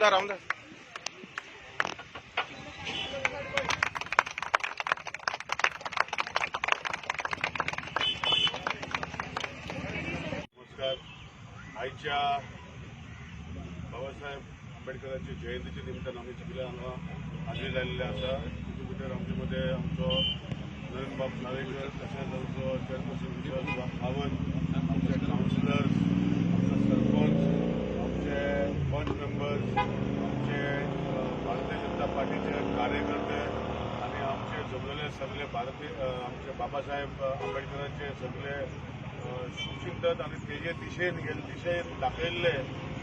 आमदार आमदार. नमस्कार. आयच्या बाबासाहेब आंबेडकरांच्या जयंतीच्या निमित्तान आमी सगळे हांगा हाजीर जाल्ले आसा. तितूंत भितर आमचे मदें आमचो नरेंद्रबाब नावेकर, तशेंच आमचो चेअरपर्सन विश्वास सावंत, आमचे कावन्सिलर्स, आमचो सरपंच, आमचे पंच मेंबर्स, आमचे भारतीय जनता पार्टीचे कार्यकर्ते आनी आमचे जमलेले सगळे भारतीय, आमचे बाबासाहेब आंबेडकरांचे सगळे सुचिंतक आनी तेजे दिशेन गेले, दिशेन दाखयल्ले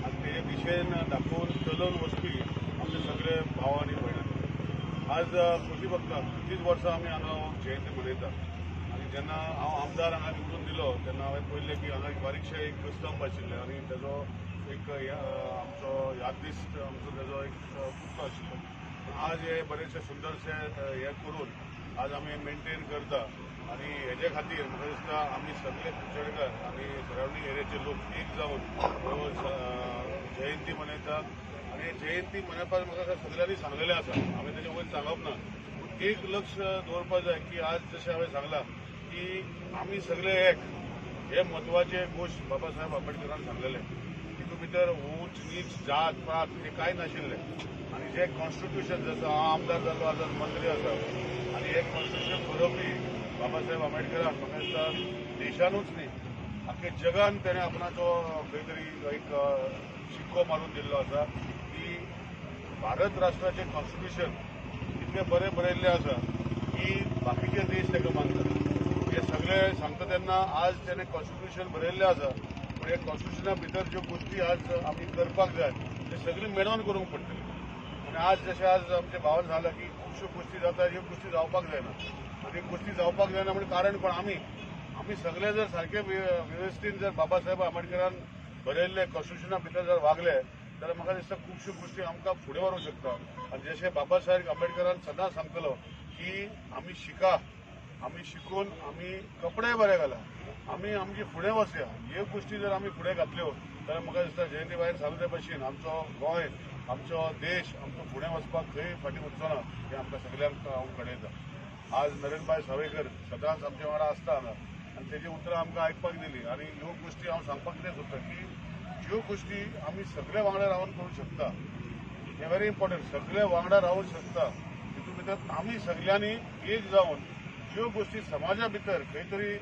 आनी तेजे दिशेन दाखोवन चलोवन वचपी आमचे सगळे भाव आनी भयण. आज खोशी भोगता, कितलींच वर्सां आमी हांगा जयंती मनयता आनी जेन्ना हांव आमदार हांगा निवडून दिलो तेन्ना हांवें पळयलें की हांगा एक बारीकशें एक स्तंभ आशिल्लें आनी तेजो एक आमचो याददिस्त आमचो तेजो एक पुतळो आशिल्लो. पूण आज हे बरेचशे सुंदरशे हे करून आज आमी मेंटेन करता आनी हेजे खातीर म्हाका दिसता आमी सगळे कुडचडकार आनी सरावंडींग एरियाचे लोक एक जावन हो जयंती मनयता. आनी जयंती मनोवपाक म्हाका सगळ्यांनी सांगलेलें आसा, हांवें तेजे वयर सांगप ना, पूण एक लक्ष दवरपाक जाय की आज जशें हांवें सांगलां की आमी सगळे एक, हे म्हत्वाचे गोश्ट बाबासाहेब आंबेडकरान सांगलेले. तितूंत भितर उंच नीच जात पात हे कांय नाशिल्लें. आनी जे कॉन्स्टिट्युशन, जसो हांव आमदार जालो, आतां मंत्री आसा, आनी हे कॉन्स्टिट्युशन बरोवपी बाबासाहेब आंबेडकरान म्हाका दिसता देशानूच न्ही, आख्खे जगान तेणें आपणाचो खंय तरी एक शिक्को मारून दिल्लो आसा की भारत राष्ट्राचें कॉन्स्टिट्युशन इतलें बरें बरयल्लें आसा की बाकीचे देश ताका मानतात. हे सगळे सांगता तेन्ना आज तेणें कॉन्स्टिट्युशन बरयल्लें आसा, पूण हे कॉन्स्टिट्युशना भितर ज्यो गोश्टी आज आमी करपाक जाय ते सगळी मेळोन करूंक पडटली. आनी आज जशें आज आमच्या भावान सांगलां की खुबश्यो गोश्टी जाता, ह्यो गोश्टी जावपाक जायना. आनी गोश्टी जावपाक जायना म्हणजे कारण कोण? आमी आमी सगळे जर सारके वेवस्थीन जर बाबासाहेब आंबेडकरान बरयल्ले कॉन्स्टिट्युशना भितर जर वागले जाल्यार म्हाका दिसता खुबश्यो गोश्टी आमकां फुडें व्हरूंक शकता. आनी जशें बाबासाहेब आंबेडकरान सदांच सांगतलो की आमी शिका, आमी शिकून आमी कपडे बरे घाला, आमी आमची फुडें वचया. ह्यो गोश्टी जर आमी फुडें घातल्यो जाल्यार म्हाका दिसता जयंती बायन सांगले भशेन आमचो गोंय, आमचो देश आमचो फुडें वचपाक खंय फाटीं उरचो ना, हें आमकां सगल्यांक हांव कळयता. आज नरेंद्रभाई सावयकर सदांच आमच्या वांगडा आसता हांगा आनी तेजी उतरां आमकां आयकपाक दिली. आनी ह्यो गोश्टी हांव सांगपाक कितें सोदता की ज्यो गोश्टी आमी सगळे वांगडा रावन करूंक शकता, हें व्हेरी इम्पॉर्टंट. सगळे वांगडा रावूंक शकता तितूंत भितर आमी सगळ्यांनी एक जावन ज्यो गोश्टी समाजा भितर खंय तरी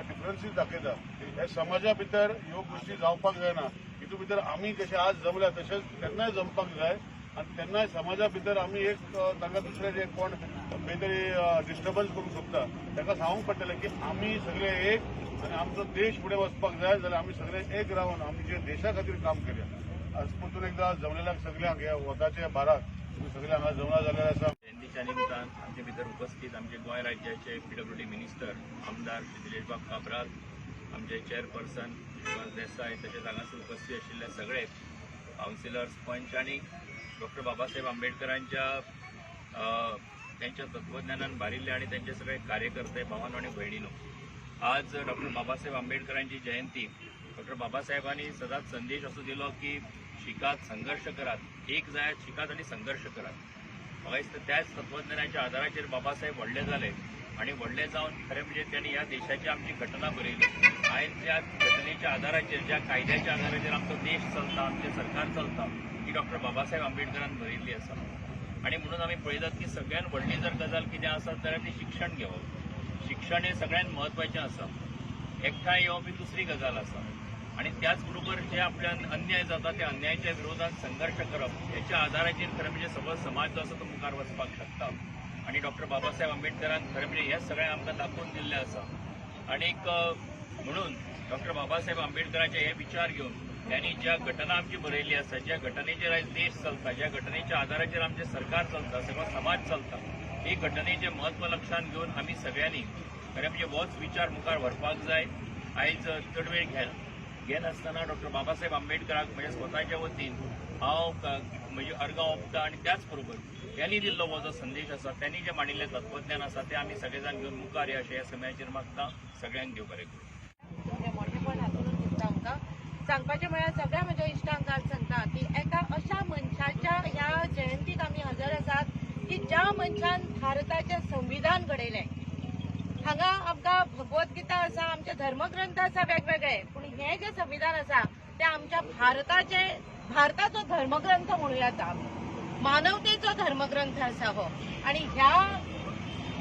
डिफरन्सीस दाखयता, ह्या समाजा भितर ह्यो गोश्टी जावपाक जायना. तितूंत भितर आमी जशे आज जमल्या तशेंच तेन्नाय जमपाक जाय आनी तेन्नाय समाजा भितर आमी एक तांकां दुसरे जे कोण खंय तरी डिस्टर्बन्स करूंक सोदता ताका सांगूंक पडटलें की आमी सगळे एक आनी आमचो देश फुडें वचपाक जाय जाल्यार आमी सगळे एक रावन आमच्या देशा खातीर काम करया. आज परतून एकदा जमलेल्याक सगळ्यांक ह्या वताच्या भाराक तुमी सगळे हांगा जमला जाल्यार आसा. जयंतीच्या निमतान आमचे भितर उपस्थित आमचे गोंय राज्याचे पीडब्ल्यूडी मिनिस्टर आमदार श्री दिलेशबाब काब्राल, आमचे चेअरपर्सन विश्वास देसाय, तशेंच हांगासर उपस्थित आशिल्ले सगळे कावन्सिलर्स, पंच आनी डॉक्टर बाबासाहेब आंबेडकरांच्या त्यांच्या तत्वज्ञानान भारिल्ले आणि त्यांचे सगळे कार्यकर्ते भावानो आणि भयणीनो, आज डॉक्टर बाबासाहेब आंबेडकरांची जयंती. डॉक्टर बाबासाहेबांनी सदांच संदेश असो दिलो की शिकात, संघर्ष करात, एक जायात, शिकात आणि संघर्ष करात. म्हाका दिसता त्याच तत्वज्ञानाच्या आधाराचेर बाबासाहेब व्हडले जाले आणि व्हडले जावन खरें म्हणजे त्यांनी ह्या देशाची आमची घटना बरयली. आयज ज्या घटनेच्या आधाराचेर, ज्या कायद्याच्या आधाराचेर आमचो देश चलता, आमचें सरकार चलता, ती डॉक्टर बाबासाहेब आंबेडकरान बरयल्ली आसा. आणि म्हणून आमी पळयतात की सगळ्यात व्हडली जर गजाल कितें आसा जाल्यार ती शिक्षण घेवप. शिक्षण हें सगळ्यात म्हत्वाचें आसा. एकठांय येवप ही दुसरी गजाल आसा आणि त्याच बरोबर जे आपल्यान अन्याय जाता त्या अन्यायाच्या विरोधात संघर्ष करप, हेच्या आधाराचेर खरें म्हणजे सगळो समाज जो आसा तो मुखार वचपाक शकता. आणि डॉक्टर बाबासाहेब आंबेडकरान खरें म्हणजे हें सगळें आमकां दाखोवन दिल्लें आसा. आणीक म्हणून डॉक्टर बाबासाहेब आंबेडकरांचे हे विचार घेवन त्यांनी ज्या घटना आमची बरयल्ली आसा, ज्या घटनेचेर आयज देश चलता, ज्या घटनेच्या आधाराचेर आमचें सरकार चलता, सगळो समाज चलता, ही घटनेचें म्हत्व लक्षांत घेवन आमी सगळ्यांनी खरें म्हणजे होच विचार मुखार व्हरपाक जाय. आयज चड वेळ घेनासतना डॉक्टर बाबासाहेब आंबेडकराक म्हज्या स्वताच्या वतीन हांव म्हजी अर्गां ओंपता आनी त्याच बरोबर त्यांनी दिल्लो हो जो संदेश आसा, त्यांनी जें मांडिल्लें तत्वज्ञान आसा तें आमी सगळे जाण घेवन मुखार या अशें ह्या समयाचेर मागता. सगळ्यांक देव बरें करूं. मोठेपण हातूनच दिसता आमकां. सांगपाचें म्हळ्यार सगळ्या म्हज्या इश्टांक आज सांगता की एका अशा मनशाच्या ह्या जयंतीक आमी हजर आसात की ज्या मनशान भारताचें संविधान घडयलें. हांगा आमकां भगवत गीता आसा, आमचे धर्मग्रंथ आसा वेगवेगळे, पूण हें जें संविधान आसा तें आमच्या भारताचो धर्मग्रंथ म्हणूं येता. आमी मानवतेचो धर्मग्रंथ आसा हो, आनी ह्या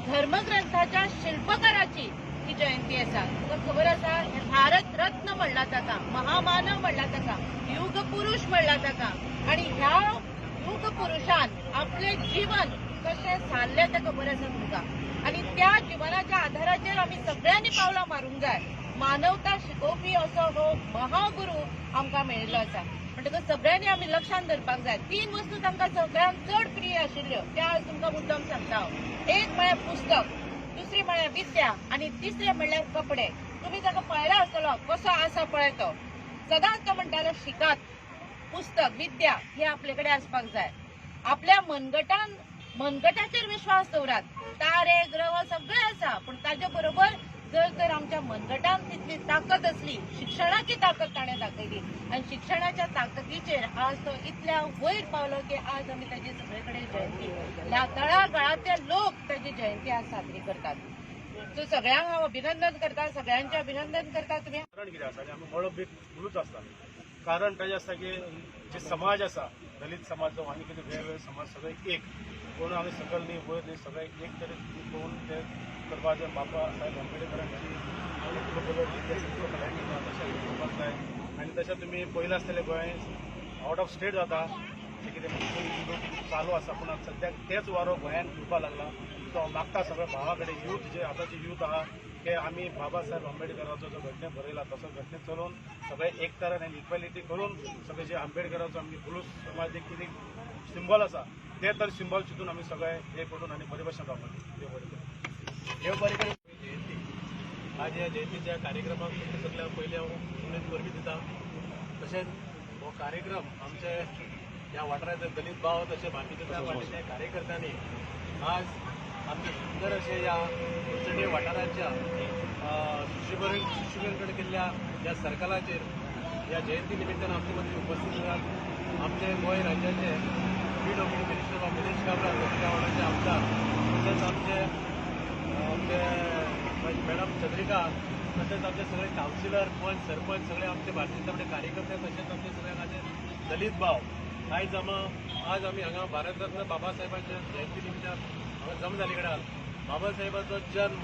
धर्मग्रंथाच्या शिल्पकाराची ही जयंती आसा. तुका खबर आसा, भारत रत्न म्हणला ताका, महामानव म्हणला ताका, युगपुरुष म्हणला ताका. आनी ह्या युगपुरुषान आपलें जीवन कशें सारलें तें खबर आसा तुमकां. आनी त्या जिवनाच्या आधाराचेर आमी सगळ्यांनी पावलां मारूंक जाय. मानवता शिकोवपी असो हो महागुरू आमकां मेळिल्लो आसा. म्हणटकच सगळ्यांनी आमी लक्षांत धरपाक जाय. तीन वस्तू तांकां सगळ्यांत चड प्रिय आशिल्ल्यो त्या आज तुमकां मुद्दम सांगता हांव. एक म्हळ्यार पुस्तक, दुसरी म्हळ्यार विद्या आनी तिसरें म्हणल्यार कपडे. तुमी ताका पळयला आसतलो कसो आसा पळय तो. सदांच तो म्हणटालो शिकात, पुस्तक विद्या हे आपले कडेन आसपाक जाय. आपल्या मनगटाचेर विश्वास दवरात. तारे ग्रह सगळे आसा, पूण ताजे बरोबर जर तर आमच्या मनगटान तितली ताकद आसली, शिक्षणाची ताकद ताणें दाखयली आनी शिक्षणाच्या ताकदीचेर आज तो इतल्या वयर पावलो की आज आमी ताजी सगळे कडेन जयंती, ह्या तळागाळांतले लोक ताजी जयंती आज साजरी करतात. सो सगळ्यांक हांव अभिनंदन करता, सगळ्यांचें अभिनंदन करता. तुमी कारण कितें आसा आनी आमी मळब बी फुलूच आसता. कारण ताजें आसता की जे समाज आसा, दलित समाज जावं आनी कितें वेगवेगळे समाज, सगळे एक, कोण आमी सकयल न्ही वयर न्ही, सगळे एक तरेन पळोवन ते करपाचें. बाबा साहेब आंबेडकरांची सगळ्यांनी तशें पळोवपाक जाय. आनी तशें तुमी पळयलां आसतलें, गोंय आवट ऑफ स्टेट जाता, तें कितें चालू आसा, पूण सद्याक तेच वारो गोंयांत येवपाक लागला. सो हांव मागता सगळ्या भावा कडेन, यूथ जे आतांचे यूथ आहा, की आमी बाबासाहेब आंबेडकराचो जो घटने बरयला तसो घटने चलोवन सगळे एक तरेन आनी इक्वेलिटी करून सगळे जे आंबेडकराचो आमी पुलूस समाज एक कितें सिंबॉल आसा ते तर सिंबॉल चिंतून आमी सगळे हे करून आनी बरे भशेन रावपाचें. देव बरें करूं. देव बरें करूं. जयंती आज ह्या जयंतीच्या कार्यक्रमाक तुमकां सगळ्यांक पयलीं हांव उमेद परबीं दिता. तशेंच हो कार्यक्रम आमचे ह्या वाठारांतले दलीत भाव तशें भारतीय जनता पार्टीच्या कार्यकर्त्यांनी आज आमचे सुंदर अशे ह्या कुडचडे वाठाराच्या सुशिबेन कडेन केल्ल्या ह्या सर्कलाचेर ह्या जयंती निमित्तान आमचे मदीं उपस्थित आसात आमचे गोंय राज्याचे पीडब्ल्यूडी मिनिस्टर बाब निलेश काब्राल, तशें त्या वांगडाचे आमदार, तशेंच आमचे आमचे मॅडम चंद्रिका, तशेंच आमचे सगळे कावन्सिलर, पंच, सरपंच, सगळे आमचे भारतीय जनता पार्टी कार्यकर्ते, तशेंच आमचे सगळे हांगाचे दलीत भाव. आज आमी हांगा भारतरत्न बाबासाहेबांच्या जयंती निमित्तान हांगा जमा जाल्ले कडेन. बाबासाहेबाचो जन्म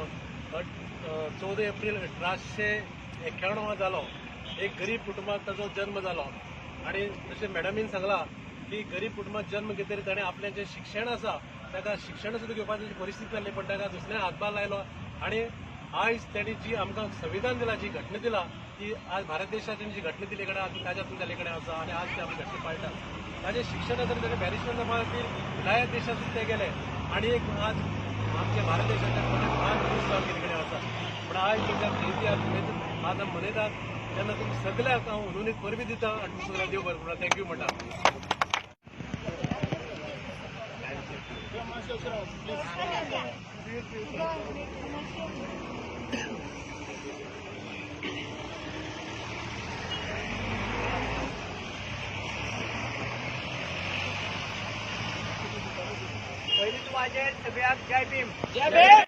14 एप्रील 1891 जालो. एक गरीब कुटुंबात ताचो जन्म जालो आनी जशें मॅडमीन सांगलां की गरीब कुटुंबात जन्म घेतकीर ताणें आपलें जें शिक्षण आसा ताका शिक्षण सुद्दां घेवपाची परिस्थिती जाल्ली, पण ताका दुसऱ्यान हातभार लायलो आनी आयज ताणी जी आमकां संविधान दिलां, जी घटना दिला, ती आज भारत देशाची जी घटना दिल्ली कडेन आज ताज्या हातून जाल्ले कडेन आसा आनी आज ती आमी घटना पाळटात. ताजें शिक्षण आसा, ताणें बॅरिस्टर जावपा खातीर विलायत देशांत सुद्दां ते गेले आनी एक आज आमच्या भारत देशाचे मोठे महान पुरूष जावन गेल्ले कडेन आसा. पूण आज तुमच्या जयंती आज आमी मनयतात तेन्ना तुमकां सगळ्यांक हांव हुनहुनीत परबीं दिता आनी तुमकां सगळ्यांक देव बरें करूं, thank you म्हणटा. पयलीं तूं वाजेर सगळ्याक जय भीम. जय भीम.